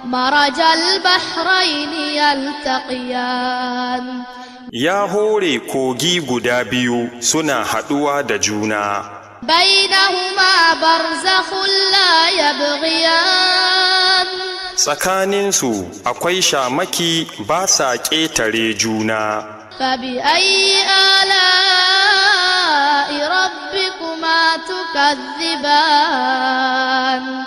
مرج البحرين يلتقيان. Ya hore kogi guda biyu suna haɗuwa da juna. بينهما برزخ لا يبغيان. Tsakaninsu akwai shamaki, ba sa ƙetare juna. فبأي آلاء ربكما تكذبان؟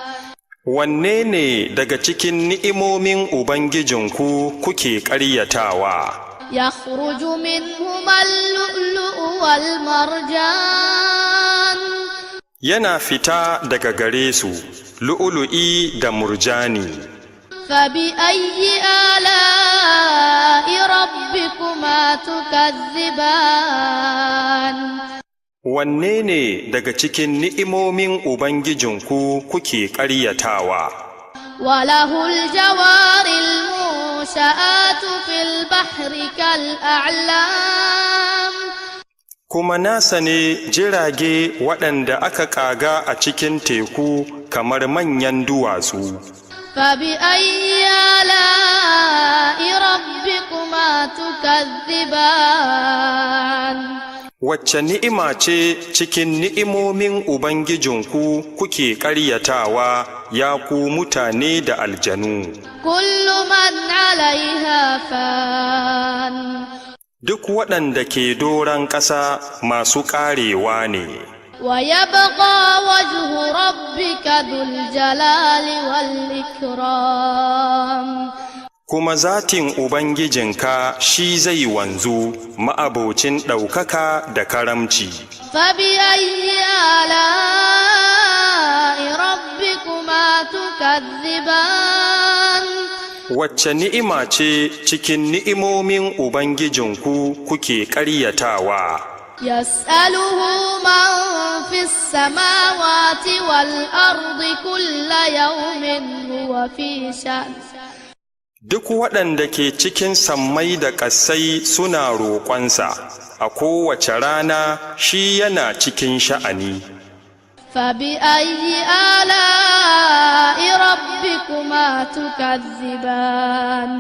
Wanne ne daga cikin ni'imomin Ubangijinku kuke ƙaryatawa? يخرج منهما اللؤلؤ والمرجان. Yana fita daga gare su lu'ulu'i da murjani. فبأي آلاء ربكما تكذبان؟ Wanne ne daga cikin ni'imomin Ubangijinku kuke ƙaryatawa? وله الجوار المنشآت في البحر كالأعلام. Kuma nasa ne jirage waɗanda aka ƙaga a cikin teku kamar manyan duwatsu. فبأي آلاء ربكما تكذبان؟ Wacce ni'ima ce cikin ni'imomin Ubangijinku kuke ƙaryatawa, ya ku mutane da aljanu? كل من عليها فان. Duk waɗanda ke doron ƙasa masu ƙarewa ne. ويبقى وجه ربك ذو الجلال والإكرام. Kuma zatin Ubangijinka shi zai wanzu, ma'abocin ɗaukaka da karamci. فبأي آلاء ربكما تكذبان؟ Wacce ni'ima ce cikin ni'imomin Ubangijinku kuke ƙaryatawa? يسأله من في السماوات والأرض، كل يوم هو في شأن. Duk waɗanda ke cikin sammai da ƙasai suna roƙonsa, a kowace rana shi yana cikin sha'ani. فبأي آلاء ربكما تكذبان؟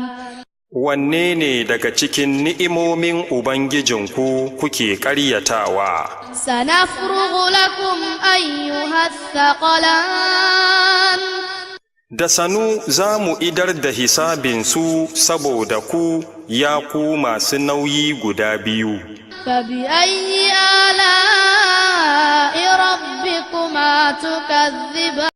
Wanne ne daga cikin ni'imomin Ubangijinku kuke ƙaryatawa? سنفرغ لكم أيها الثقلان. Da sanu za mu idar da hisabinsu saboda ku, ya ku masu nauyi guda biyu. فبأي آلاء ربكما تكذبان؟